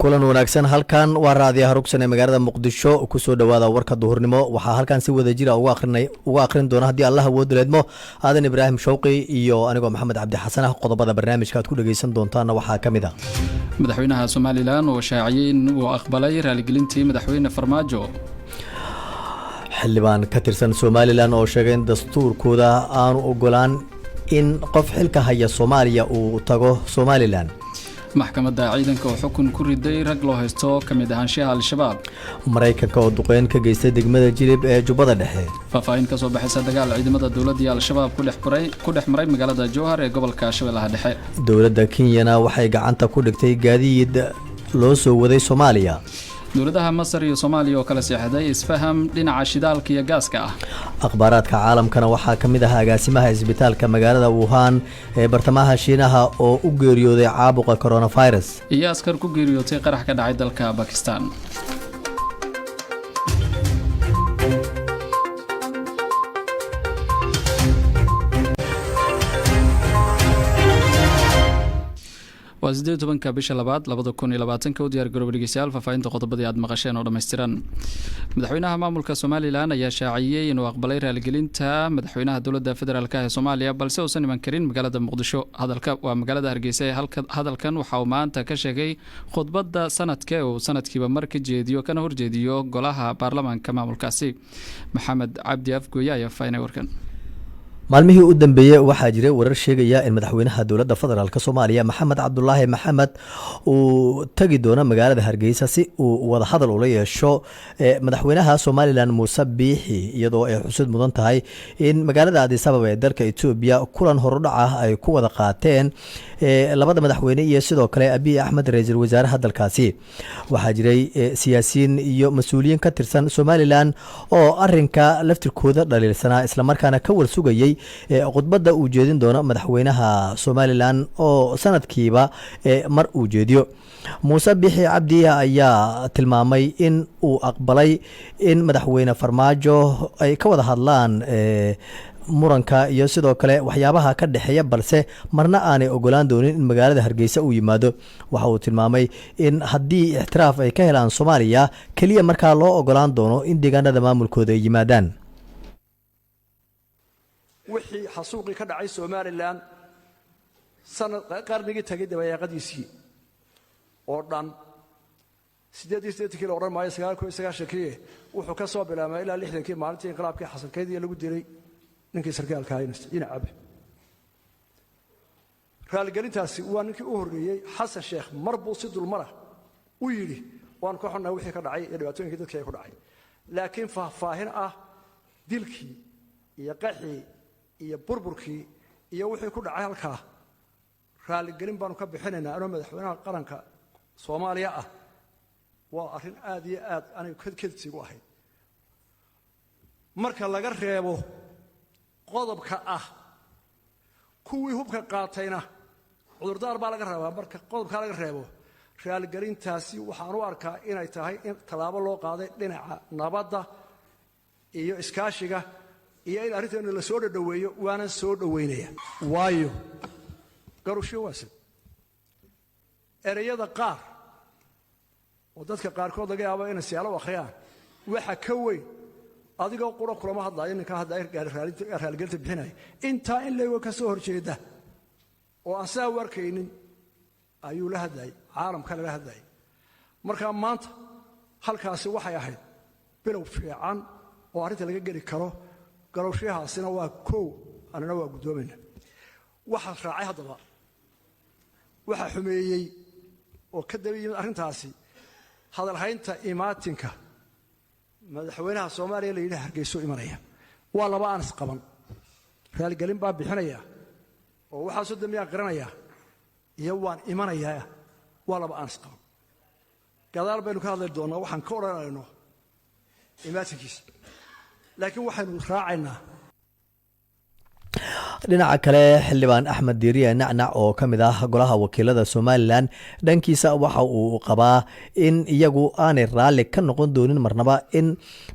Kulan wanaagsan. Halkan waa Raadiyaha Rugsan ee magaalada Muqdisho. Kusoo dhowaada warka duhurnimo. Waxaa halkan si wada jira uga akhrin doona, haddii Allah awood leedmo, Aadan Ibraahim Shawqi iyo anigoo Maxamed Cabdi Xasan ah. Qodobada barnaamijka aad ku dhegeysan doontaanna waxaa ka mid ah: Madaxweynaha Somaliland oo shaaciyey in uu aqbalay raaligelintii Madaxweyne Farmaajo. Xildhibaan ka tirsan Somaliland oo sheegay in dastuurkooda aanu ogolaan in qof xilka haya Soomaaliya uu tago Somaliland. Maxkamadda ciidanka oo xukun ku riday rag loo haysto ka mid ahaanshaha Al-Shabaab. Maraykanka oo duqeyn ka geystay degmada Jilib ee Jubbada Dhexe. Faahfaahin ka soo baxaysa dagaal ciidamada dowladda iyo Al-Shabaab ku dhex maray magaalada Jowhar ee gobolka Shabeellaha Dhexe. Dowladda Kenyana waxay gacanta ku dhigtay gaadiid loo soo waday Soomaaliya. Dowladaha Masar iyo Soomaaliya oo kala seexday isfaham dhinaca shidaalka iyo gaaska ah. Akhbaaraadka caalamkana waxaa ka mid ah agaasimaha isbitaalka magaalada Wuhan ee bartamaha Shiinaha oo u geeriyooday caabuqa coronavirus. Iyo askar ku geeriyootay qarax ka dhacay dalka Bakistan. Waa 18-ka bisha labaad 2020-ka. U diyaar garooba, dhegeystayaal, faahfaahinta qodobadii aad maqasheen oo dhammaystiran. Madaxweynaha maamulka Somaliland ayaa shaaciyey inuu aqbalay raaligelinta madaxweynaha dowladda federaalk ee Soomaaliya, balse uusan iman karin magaalada Muqdisho. Hadalka waa magaalada Hargeysa ee hadalkan waxa uu maanta ka sheegay khudbadda sanadka ee uu sanadkiiba mar ka jeediyo kana horjeediyo golaha baarlamaanka maamulkaasi. Maxamed Cabdi Afgooye ayaa faynay warkan. Maalmihii u dambeeyey waxaa jiray warar sheegaya in madaxweynaha dowladda federaalk Soomaaliya, Maxamed Cabdulaahi Maxamed, uu tagi doono magaalada Hargeysa si uu wadahadal ula yeesho madaxweynaha Somaliland, Muuse Biixi, iyadoo ay xusud mudan tahay in magaalada Addis Ababa ee dalka Etoobiya kulan horudhac ah ay ku wada qaateen labada madaxweyne iyo sidoo kale Abiy Axmed, ra-iisul wasaaraha dalkaasi. Waxaa jiray siyaasiyiin iyo mas-uuliyiin ka tirsan Somaliland oo arinka laftirkooda dhaliilsanaa, islamarkaana ka warsugayey khudbadda uu jeedin doono madaxweynaha Somaliland oo sanadkiiba mar uu jeediyo. Muuse Bixi Cabdi ayaa tilmaamay in uu aqbalay in Madaxweyne Farmaajo ay ka wada hadlaan muranka iyo sidoo kale waxyaabaha ka dhexeeya, balse marna aanay ogolaan doonin in magaalada Hargeysa uu yimaado. Waxa uu tilmaamay in haddii ixtiraaf ay ka helaan Soomaaliya keliya markaa loo ogolaan doono in deegaanada maamulkooda ay yimaadaan. Wixii xasuuqii ka dhacay Somaliland sanad qarnigii tagay dabayaaqadiisii oo dhan, 88-kii la odhan maayo, 99-kii wuxuu ka soo bilaabmay ilaa 60-kii, maalintii inqilaabkii Xasankeydii lagu dilay ninkii sarkaalka ahaa ina Cabe. Raaligelintaasi waa ninkii u horreeyey. Xasan Sheekh mar buu si dulmara u yidhi: "Waanu ka xunnahay wixii ka dhacay iyo dhibaatooyinkii dadkii ay ku dhacay." Laakiin faahfaahin ah dilkii iyo qaxii iyo burburkii iyo wixii ku dhacay halkaa, raaligelin baanu ka bixinaynaa anoo madaxweynaha qaranka Soomaaliya ah, waa arrin aad iyo aad aniga kedsigu ahayd. Marka laga reebo qodobka ah kuwii hubka qaatayna cudurdaar baa laga rabaa, marka qodobkaa laga reebo, raaligelintaasi waxaan u arkaa inay tahay in tallaabo loo qaaday dhinaca nabadda iyo iskaashiga iyo in arrinteenu la soo dhadhoweeyo, waanan soo dhoweynaya. Waayo, garushiyo waasid ereyada qaar oo dadka qaarkood laga yaabo inay siyaalo u akhriyaan waxa ka weyn. Adigoo qura kulama hadlaayo, ninkaa hadlaya raaligelinta bixinaya, intaa in leego ka soo horjeeda oo aan sidaa u arkaynin ayuu la hadlayay, caalamka lala hadlayay. Marka maanta halkaasi waxay ahayd bilow fiican oo arrinta laga geli karo. Garowshahaasina waa kow, anina waa guddoomayna. Waxaa raacay haddaba, waxaa xumeeyey oo ka daba yimid arrintaasi hadalhaynta imaatinka madaxweynaha Soomaaliya la yidhi Hargeyso imanaya. Waa laba aan isqaban: raaligelin baa bixinaya oo waxaasoo dambiyaan qiranaya iyo waan imanayaa, waa laba aan isqaban. Gadaal baynu ka hadli doonnaa waxaan ka odhanayno imaatinkiisa, laakiin waxaynu raacaynaa. Dhinaca kale, Xildhibaan Axmed Diiriye Nacnac oo ka mid ah golaha wakiilada Somaliland dhankiisa waxa uu qabaa in iyagu aanay raalli ka noqon doonin marnaba in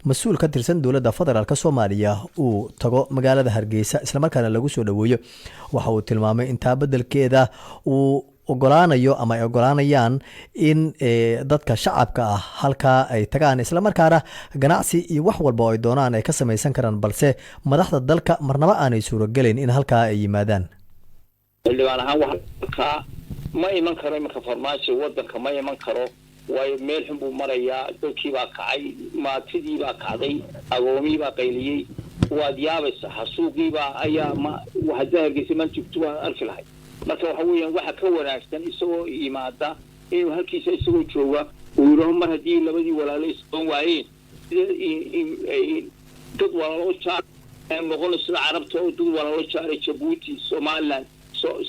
mas-uul ka tirsan dowladda federaalk Soomaaliya uu tago magaalada Hargeysa, islamarkaana lagu soo dhoweeyo. Waxa uu tilmaamay in taa beddelkeeda uu ogolaanayo ama ay ogolaanayaan in dadka shacabka ah halkaa ay tagaan, islamarkaana ganacsi iyo wax walba oo ay doonaan ay ka samaysan karaan, balse madaxda dalka marnaba aanay suurogelayn in halkaa ay yimaadaan. Xildhibaan ahaan waxaa ma iman karo iminka Farmaajo, wadanka ma iman karo, waayo meel xun buu marayaa. Dadkiibaa kacay, maatidiibaa kacday, agoomiibaa qayliyey, waad yaabaysa. Xasuuqiibaa ayaa ma haddaa Hargeysa maan joogto waan arki lahay. Marka waxa weeyaan, waxa ka wanaagsan isagoo yimaada inuu halkiisa isagoo jooga uu yidhaho, mar haddii labadii walaalo isqoon waayeen, dad walaalo jaar noqono sida Carabta oo dad walaalo jaaray, Jabuuti, Somaliland,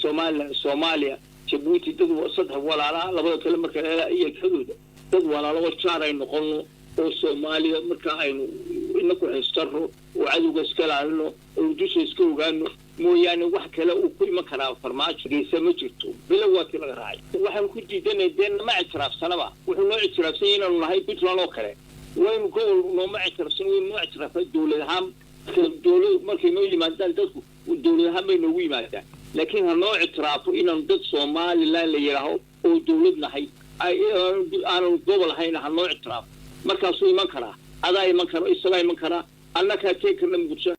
Somaliland, Soomaaliya, Jabuuti, dad saddex walaalaha, labada kale marka iyo kadooda dad walaalo jaar ay noqono oo Soomaaliya marka aynu inaku xistarno oo cadowga iska ilaalino oo dusha iska ogaano mooyaane, wax kale uu ku iman karaa Farmaajo Geysa ma jirto. Bilow waa tii laga raacay. Waxaanu ku diidanay dee nama ictiraafsanaba. Wuxuu noo ictiraafsan yahay inaanu nahay Puntland oo kale. Waynu gobol nooma ictiraafsan, waynu noo ictiraafay dowlad ahaan. Dowlad markay noo yimaadaan dadku dowlad ahaan bay noogu yimaadaan, laakiin ha noo ictiraafo inaanu dad Somaliland la yidhaaho oo dowlad nahay, aanu gobol ahayn, ha noo ictiraafo. Markaasuu iman karaa, adaa iman karo, isagaa iman karaa, annakaa tegi karna Muqdisho.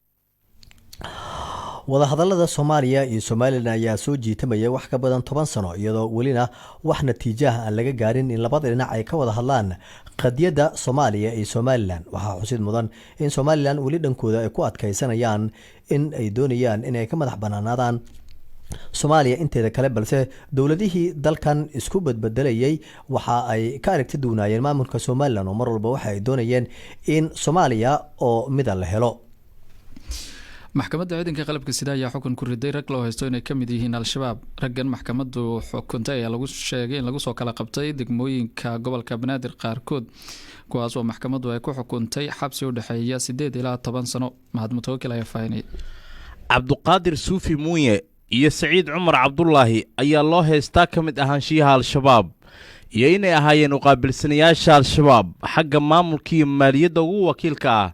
Wadahadalada Soomaaliya iyo Somaliland ayaa soo jiitamaya wax ka badan 10 sano, iyadoo welina wax natiijaah aan laga gaarin in labada dhinac ay ka wada hadlaan qadiyadda Soomaaliya iyo Somaliland. Waxaa xusid mudan in Somaliland weli dhankooda ay ku adkaysanayaan in ay doonayaan inay ka madax banaanaadaan Soomaaliya inteeda kale, balse dowladihii dalkan isku badbedelayay waxa ay ka aragti duwnaayeen maamulka Somaliland, oo mar walba waxa ay doonayeen in Soomaaliya oo mida la helo. Maxkamadda ciidanka qalabka sida ayaa xukun ku riday rag loo haysto inay kamid yihiin Al-Shabaab. Raggan maxkamaddu xukuntay ayaa lagu sheegay in lagu soo kala qabtay degmooyinka gobolka Banaadir qaarkood, kuwaas oo maxkamaddu ay ku xukuntay xabsi u dhexeeya 8 ilaa 10 sano. Mahad Mutawakil ayaa faahinay. Cabduqaadir Suufi Muuye iyo Saciid Cumar Cabdulaahi ayaa loo heystaa ka mid ahaanshiyaha Al-Shabaab iyo inay ahaayeen uqaabilsanayaasha Al-Shabaab xagga maamulka iyo maaliyadda ugu wakiilka ah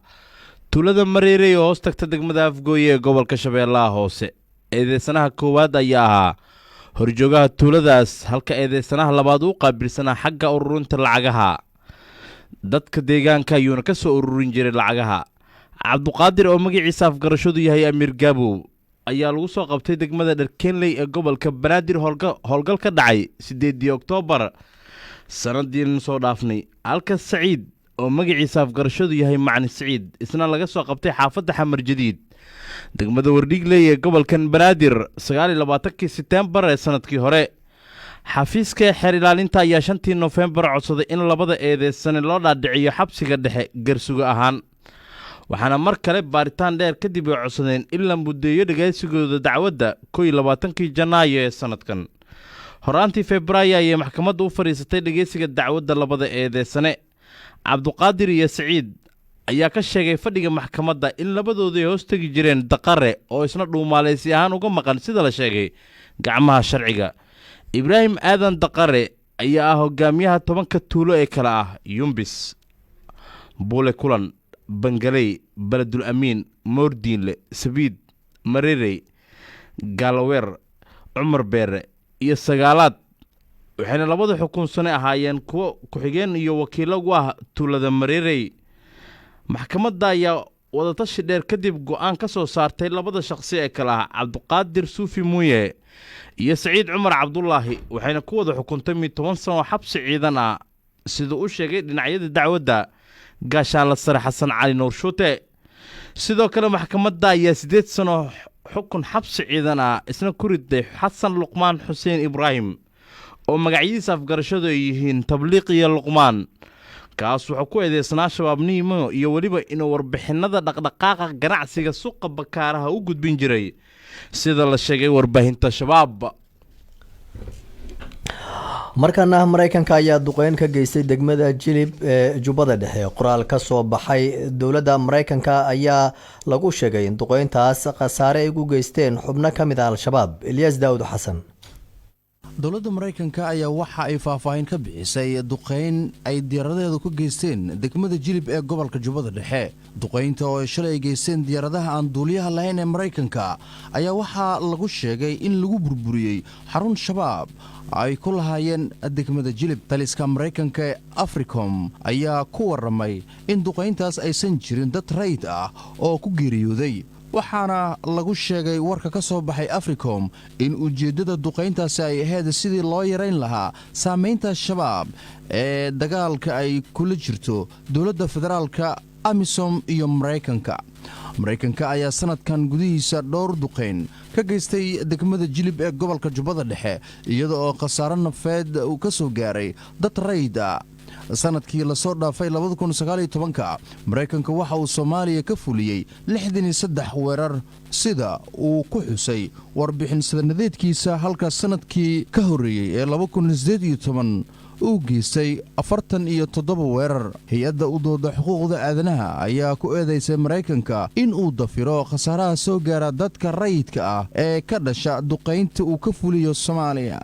tuulada Mareerey oo hoos tagta degmada Afgooye ee gobolka Shabeellaha Hoose. Eedeysanaha koowaad ayaa ahaa horjoogaha tuuladaas, halka eedeysanaha labaad uu qaabilsanaa xagga ururinta lacagaha dadka deegaanka, ayuuna ka soo ururin jiray lacagaha. Cabduqaadir oo magaciisa afgarashadu yahay Amiir Gaabow ayaa lagu soo qabtay degmada Dharkenley ee gobolka Banaadir howlgal ka dhacay 8-dii Oktoobar sanadiin soo dhaafnay, halka Saciid oo magaciisa afgarashadu yahay Macni Saciid isna laga soo qabtay xaafadda Xamar Jadiid, degmada Wardhiigley ee gobolkan Banaadir, 29-kii Setembar ee sanadkii hore. Xafiiska xeer ilaalinta ayaa 5-tii Nofembar codsaday in labada eedeysane loo dhaadhiciyo xabsiga dhexe garsugo ahaan, waxaana mar kale baaritaan dheer kadib ay codsadeen in la muddeeyo dhegaysigooda dacwadda 21-kii Janaayo ee sanadkan. Horaantii Febraayo ayay maxkamadda u fadhiisatay dhegaysiga dacwadda labada eedeysane. Cabduqaadir iyo Saciid ayaa ka sheegay fadhiga maxkamadda in labadooda ay hoos tegi jireen Daqare oo isna dhuumaalaysi ahaan uga maqan, sida la sheegay, gacmaha sharciga. Ibraahim Aadan Daqare ayaa ah hogaamiyaha 10-ka tuulo ee kale ah Yumbis, Buule Kulan, Bangaley, Beledul Amiin, Moordiinle, Sabiid, Marerey, Gaalaweer, Cumar Beere iyo Sagaalaad, waxayna labada xukunsane ahaayeen kuwo ku-xigeen iyo wakiillo ugu ah tuulada Mareerey. Maxkamadda ayaa wadatashi dheer kadib go'aan ka soo saartay labada shaqsi ee kale ah Cabduqaadir Suufi Muuye iyo Saciid Cumar Cabdulaahi, waxayna ku wada xukuntay mid 10 sano xabsi ciidan ah, siduu u sheegay dhinacyada dacwadda gaashaanla sare Xasan Cali Nuur Shuute. Sidoo kale maxkamadda ayaa 8 sano xukun xabsi ciidan ah isna ku riday Xasan Luqmaan Xuseen Ibraahim oo magacyadiisa afgarashadu ay yihiin Tabliiq iyo Luqmaan. Kaas wuxuu ku eedeysnaa shabaabnimo iyo weliba inuu warbixinada dhaqdhaqaaqa ganacsiga suuqa Bakaaraha u gudbin jiray, sida la sheegay, warbaahinta Shabaab. Markana Mareykanka ayaa duqeyn ka geystay degmada Jilib ee Jubbada Dhexe. Qoraal ka soo baxay dowladda Mareykanka ayaa lagu sheegay in duqeyntaas khasaare ay ugu geysteen xubno ka mid ah Al-Shabaab. Eliyas Daawud Xasan. Dowladda Maraykanka ayaa waxa ay faahfaahin ka bixisay duqayn ay diyaaradaheedu ka geysteen degmada Jilib ee gobolka Jubbada Dhexe. Duqaynta oo ay shalay ay geysteen diyaaradaha aan duuliyaha lahayn ee Maraykanka ayaa waxaa lagu sheegay in lagu burburiyey xarun Shabaab ay ku lahaayeen degmada Jilib. Taliska Maraykanka ee Africom ayaa ku warramay in duqayntaas aysan jirin dad rayid ah oo ku geeriyooday, waxaana lagu sheegay warka ka soo baxay Africom in ujeeddada duqayntaasi ay ahayd sidii loo yarayn lahaa saamaynta Shabaab ee dagaalka ay kula jirto dowladda federaalka, AMISOM iyo Maraykanka. Maraykanka ayaa sanadkan gudihiisa dhowr duqayn ka geystay degmada Jilib ee gobolka Jubbada Dhexe, iyada oo khasaaro nafeed uu ka soo gaaray dad rayid ah. Sanadkii lasoo dhaafay ka Maraykanka waxa uu Soomaaliya ka fuliyey 63 weerar, sida uu ku xusay warbixin sanadeedkiisa, halka sanadkii ka horreeyey ee uu geystay 47 weerar. Hay-adda u dooda xuquuqda aadanaha ayaa ku eedaysay Maraykanka in uu dafiro khasaaraha soo gaara dadka rayidka ah ee ka dhasha duqaynta uu ka fuliyo Soomaaliya.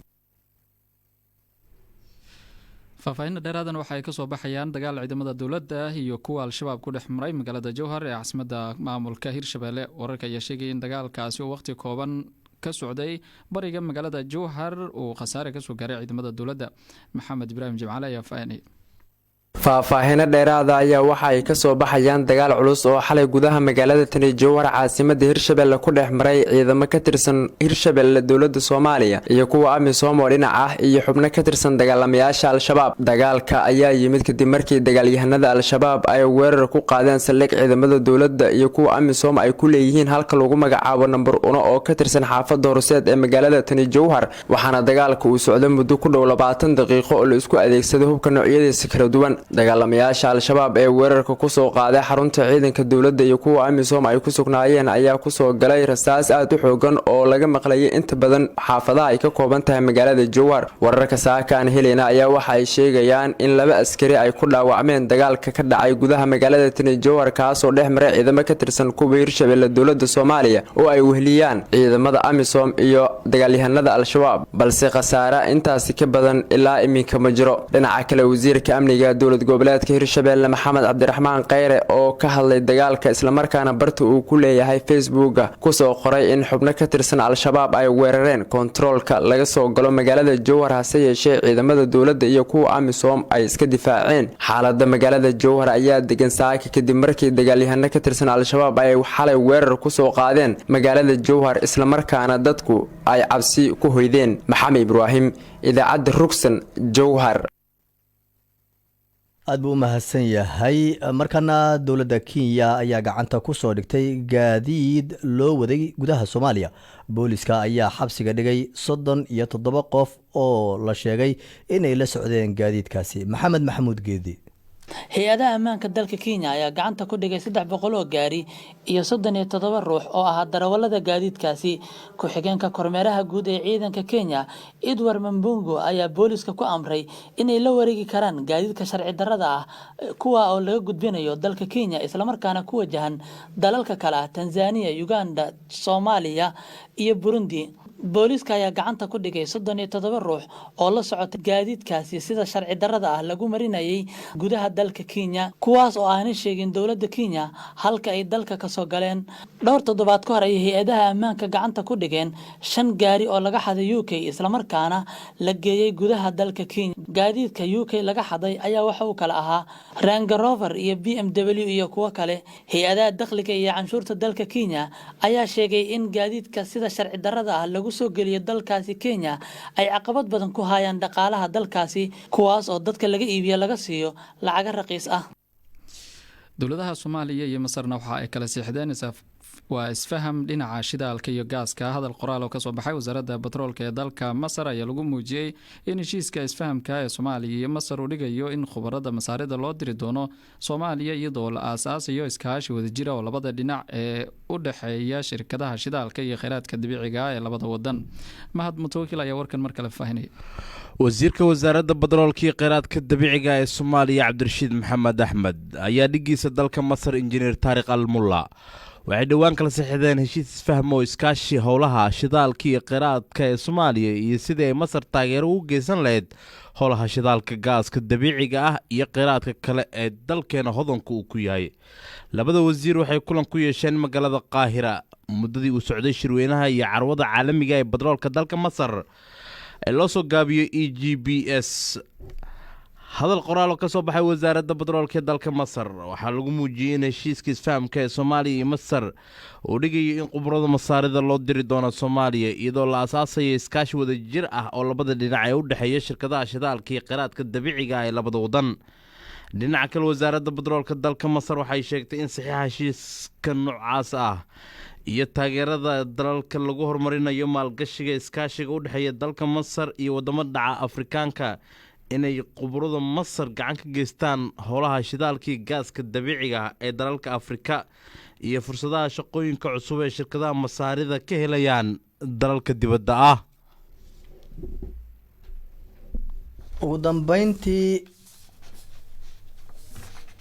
Faahfaahinna dheeraadan waxa ay kasoo baxayaan dagaal ciidamada dowladda iyo kuwa Al-Shabaab ku dhex maray magaalada Jowhar ee caasimadda maamulka Hirshabelle. Wararka ayaa sheegaya in dagaalkaasi uu waqti kooban ka socday bariga magaalada Jowhar uu khasaare kasoo gaaray ciidamada dowladda. Maxamed Ibraahim Jimcaale ayaa faahinaya. Faahfaahino dheeraada ayaa waxa ay kasoo baxayaan dagaal culus oo xalay gudaha magaalada tani Jowhar, caasimada Hirshabelle, ku dhex maray ciidamo ka tirsan Hirshabelle, dowlada Soomaaliya iyo kuwa AMISOM oo dhinac ah iyo xubno ka tirsan dagaalamayaasha Al-Shabaab. Dagaalka ayaa yimid kadib markii dagaalyahanada Al-Shabaab ay weerar ku qaadeen saldhig ciidamada dowladda iyo kuwa AMISOM ay ku leeyihiin halka lagu magacaabo Nambar Uno oo ka tirsan xaafada Horseed ee magaalada tani Jowhar, waxaana dagaalka uu socdo muddo ku dhow 20 daqiiqo oo la isku adeegsaday hubka noocyadiisa kala duwan. Dagaalamayaasha Al-Shabaab ee weerarka kusoo qaaday xarunta ciidanka dowladda iyo kuwa AMISOM ay ku sugnaayeen ayaa kusoo galay rasaas aad u xoogan oo laga maqlayay inta badan xaafadaha ay ka kooban tahay magaalada Jowhar. Wararka saaka aan helayna ayaa waxa ay sheegayaan in laba askari ay ku dhaawacmeen dagaalka ka dhacay gudaha magaalada tani Jowhar, kaasoo dhex maray ciidamo ka tirsan kuwa Hirshabelle, dowladda Soomaaliya oo ay wehliyaan ciidamada AMISOM iyo dagaalyahanada Al-Shabaab, balse khasaare intaasi ka badan ilaa iminka ma jiro. Dhinaca kale, wasiirka amniga dowlad goboleedka Hirshabelle, Maxamed Cabdiraxmaan Kheyre, oo ka hadlay dagaalka islamarkaana barta uu ku leeyahay Facebooka kusoo qoray in xubno ka tirsan Al-Shabaab ay weerareen kontaroolka laga soo galo magaalada Jowhar, hase yeeshee ciidamada dowladda iyo kuwa AMISOM ay iska difaaceen. Xaalada magaalada Jowhar ayaa degan saaka kadib markii dagaalyahano ka tirsan Al-Shabaab ay xalay weerar kusoo qaadeen magaalada Jowhar, islamarkaana dadku ay cabsi ku hoydeen. Maxamed Ibraahim, Idaacadda Rugsan, Jowhar. Aad buu u mahadsan yahay. Markaana dowladda Kenya ayaa gacanta ku soo dhigtay gaadiid loo waday gudaha Soomaaliya. Booliska ayaa xabsiga dhigay 37 qof oo la sheegay inay la socdeen gaadiidkaasi. Maxamed Maxamuud Geedi. Hay-adaha ammaanka dalka Kenya ayaa gacanta ku dhigay 300 oo gaari iyo 37 ruux oo ahaa darawalada gaadiidkaasi. Ku-xigeenka kormeeraha guud ee ciidanka Kenya, Edward Mambungo, ayaa booliska ku amray inay la wareegi karaan gaadiidka sharci darrada ah, kuwa oo laga gudbinayo dalka Kenya islamarkaana ku wajahan dalalka kale ah Tanzania, Uganda, Soomaaliya iyo Burundi. Booliiska ayaa gacanta ku dhigay 37 ruux oo la socota gaadiidkaasi sida sharci darrada ah lagu marinayay gudaha dalka Kenya, kuwaas oo aanay sheegin dowladda Kenya halka ay dalka kasoo galeen. Dhowr toddobaad ka hor ayay hay-adaha ammaanka gacanta ku dhigeen shan gaari oo laga xaday UK islamarkaana la geeyey gudaha dalka Kenya. Gaadiidka UK laga xaday ayaa waxa uu kala ahaa Range Rover iyo BMW iyo kuwo kale. Hay-adaha dakhliga iyo canshuurta dalka Kenya ayaa sheegay in gaadiidka sida sharci darrada ah lagu soo geliyo dalkaasi Kenya ay caqabad badan ku hayaan dhaqaalaha dalkaasi, kuwaas oo dadka laga iibiyo laga siiyo lacago raqiis ah. Dowladaha Soomaaliya iyo Masarna waxa ay kala siixdeen waa isfaham dhinaca shidaalka iyo gaaska. Hadal qoraal oo kasoo baxay wasaaradda batroolka ee dalka Masar ayaa lagu muujiyey in heshiiska isfahamka ee Soomaaliya iyo Masar uu dhigayo in khubarada Masaarida loo diri doono Soomaaliya, iyadoo la aasaasayo iskaashi wadajira oo labada dhinac ee u dhexeeya shirkadaha shidaalka iyo kheyraadka dabiiciga ee labada wadan. Mahad Mutawakil ayaa warkan mar kale faahinaya. Wasiirka wasaaradda batroolka iyo kheyraadka dabiiciga ee Soomaaliya, Cabdirashiid Maxamed Axmed, ayaa dhigiisa dalka Masar, Injineer Taariq Al Mulla, Waxay dhowaan kala saxiixdeen heshiis isfahmo oo iskaashi howlaha shidaalka iyo kheyraadka ee Soomaaliya, iyo sidii ay Masar taageero ugu geysan lahayd howlaha shidaalka, gaaska dabiiciga ah iyo kheyraadka kale ee dalkeena hodanka uu ku yahay. Labada wasiir waxay kulan ku yeesheen magaalada Qaahira muddadii uu socday shirweynaha iyo carwada caalamiga ee batroolka dalka Masar ee loo soo gaabiyo EGBS. Hadal qoraal oo ka soo baxay Wasaaradda Batroolka ee dalka Masar waxaa lagu muujiyey in heshiiska isfahamka ee Soomaaliya iyo Masar uu dhigayo in khubrada Masaarida loo diri doono Soomaaliya, iyadoo la asaasayo iskaashi wada jir ah oo labada dhinac ee u dhexeeya shirkadaha shidaalka iyo kheyraadka dabiiciga ah ee labada wadan. Dhinaca kale, Wasaaradda Batroolka dalka Masar waxay sheegtay in saxiixa heshiiska noocaas ah iyo taageerada dalalka lagu horumarinayo maalgashiga iskaashiga u dhexeeya dalka Masar iyo wadamo dhaca Afrikaanka inay khubrada Masar gacan ka geystaan howlaha shidaalkii gaaska dabiiciga ee dalalka Afrika iyo fursadaha shaqooyinka cusub ee shirkadaha Masaarida ka helayaan dalalka dibadda ah.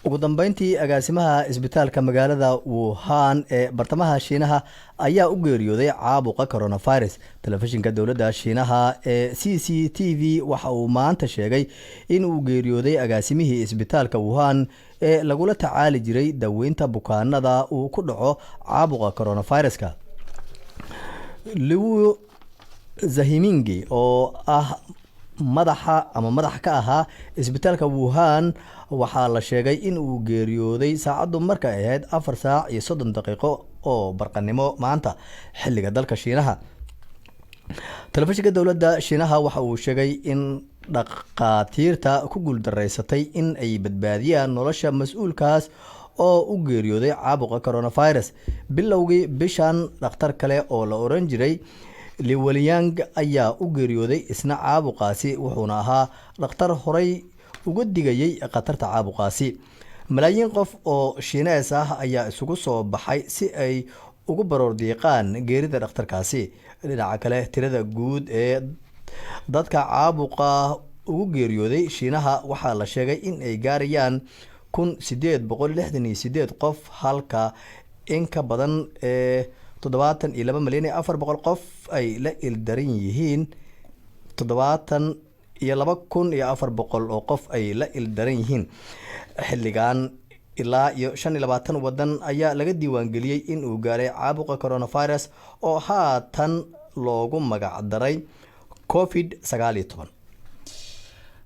Ugu dambeyntii, agaasimaha isbitaalka magaalada Wuhan ee bartamaha Shiinaha ayaa u geeriyooday caabuqa coronavirus. Telefishinka dowladda Shiinaha ee CCTV waxa uu maanta sheegay in uu geeriyooday agaasimihii isbitaalka Wuhan ee lagula tacaali jiray daweynta bukaanada uu ku dhaco caabuqa coronaviruska. Liu Zhimingi oo ah madaxa ama madax ka ahaa isbitaalka Wuhan waxaa la sheegay in uu geeriyooday saacaddu markay ahayd 4 saac iyo 30 daqiiqo oo barqanimo maanta, xilliga dalka Shiinaha. Telefishinka dowladda Shiinaha waxa uu sheegay in dhakhaatiirta ku guuldareysatay in ay badbaadiyaan nolosha mas-uulkaas oo u geeriyooday caabuqa coronavirus. Bilowgii bishan, dhakhtar kale oo la oran jiray Li Wenliang ayaa u geeriyooday isna caabuqaasi, wuxuuna ahaa dhakhtar horey uga digayay khatarta caabuqaasi. Malaayiin qof oo Shiinees ah ayaa isugu soo baxay si ay ugu baroor diiqaan geerida dhakhtarkaasi. Dhinaca kale, tirada guud ee dadka caabuqa ugu geeriyooday Shiinaha waxaa la sheegay in ay gaarayaan 1868 qof, halka in ka badan ee 72 milyan iyo 400 qof ay la ildaran yihiin, 72,400 oo qof ay la ildaran yihiin xilligan. Ilaa iyo 25 wadan ayaa laga diiwaangeliyey in uu gaaray caabuqa coronavirus oo haatan loogu magac daray COVID-19.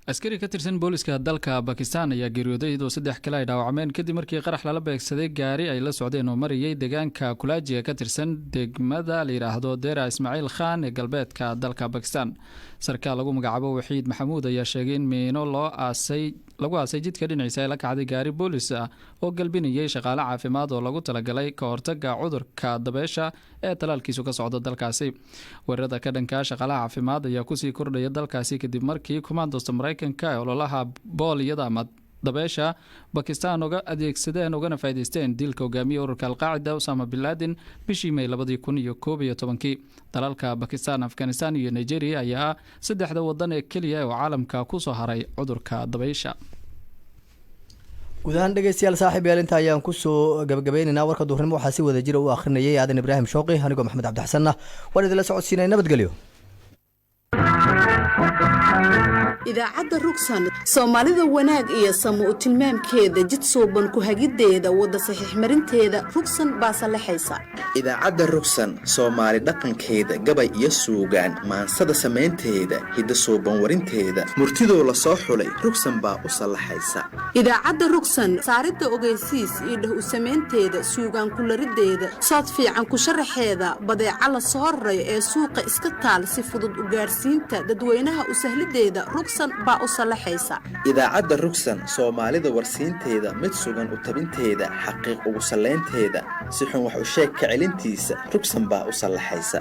Askari ka tirsan booliska dalka Bakistan ayaa geeriyooday, iyadoo saddex kale ay dhaawacmeen, kadib markii qarax lala beegsaday gaari ay la socdeen oo marayay deegaanka Kulaajiga ka tirsan degmada la yidhaahdo Dera Ismaaciil Khan ee galbeedka dalka Bakistan. Sarkaal lagu magacaabo Waxiid Maxamuud ayaa sheegay in miino loo aasay lagu aasay jidka dhinaciisa ay la kacday gaari boolis ah oo galbinayay shaqaale caafimaad oo lagu talagalay ka hortaga cudurka dabeesha ee talaalkiisu ka socda dalkaasi. Weerarada ka dhanka shaqaalaha caafimaad ayaa kusii kordhaya dalkaasi kadib markii kumaandosta Mareykanka ee ololaha booliyada ama dabeesha Bakistan uga adeegsadeen ugana faa'iidaysteen dilka hogaamiye ururka Alqaacida Usama bin Laden bishii May 2011-kii. Dalalka Bakistan, Afghanistan iyo Nigeria ayaa saddexda wadan ee keliya oo caalamka kusoo haray cudurka dabaysha. Guud ahaan, dhegeystayaal, saaxiib yaal, inta ayaan kusoo gabagabaynaynaa warka duhurnimo. Waxaa si wada jira u akhrinayay Aadan Ibraahim Shooqi, anigoo Maxamed Cabdixasanna waan idinla socodsiinay. Nabadgelyo. Idaacadda Rugsan, Soomaalida wanaag iyo samo u tilmaamkeeda, jid suuban ku hagiddeeda, wadda saxiix marinteeda, Rugsan baa sallaxaysa. Idaacadda Rugsan, Soomaali dhaqankeeda, gabay iyo suugaan, maansada samaynteeda, hidda suuban warinteeda, murtidoo la soo xulay, Rugsan baa u sallaxaysa. Idaacadda Rugsan, saaridda ogeysiis iyo dheh u samaynteeda, suugaan kulariddeeda, sood fiican ku sharaxeeda, badeeca la soo raray ee suuqa iska taal, si fudud u gaadhsiinta dadweynaha u sahlideeda, Rugsan baa u sallaxaysa. Idaacadda Rugsan, Soomaalida warsiinteeda, mid sugan u tabinteeda, xaqiiq ugu sallaynteeda, si xun wax u sheeg ka celintiisa, Rugsan baa u sallaxaysa.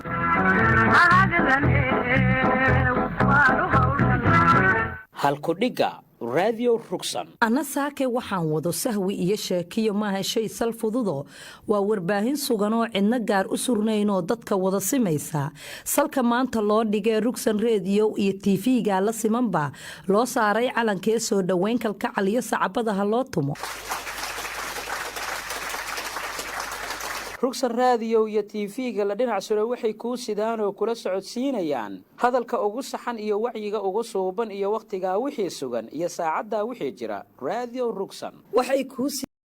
Halkudhigga Radio Rugsan. Anna saake waxaan wado sahwi iyo sheekiyo maaha shay sal fududo, waa warbaahin sugan oo cidna gaar u surnaynoo dadka wada simaysa. Salka maanta loo dhigee Rugsan Rediyo iyo TV-ga la simanba loo saaray calankee, soo dhoweyn kalkacal iyo sacabadaha loo tumo. Rugsan Raadiyo iyo TV-ga la dhinac suro waxay kuu sidaan oo kula socodsiinayaan hadalka ugu saxan iyo wacyiga ugu suuban iyo wakhtigaa wixii sugan iyo saacaddaa wixii jira. Raadiyo Rugsan waxay kuu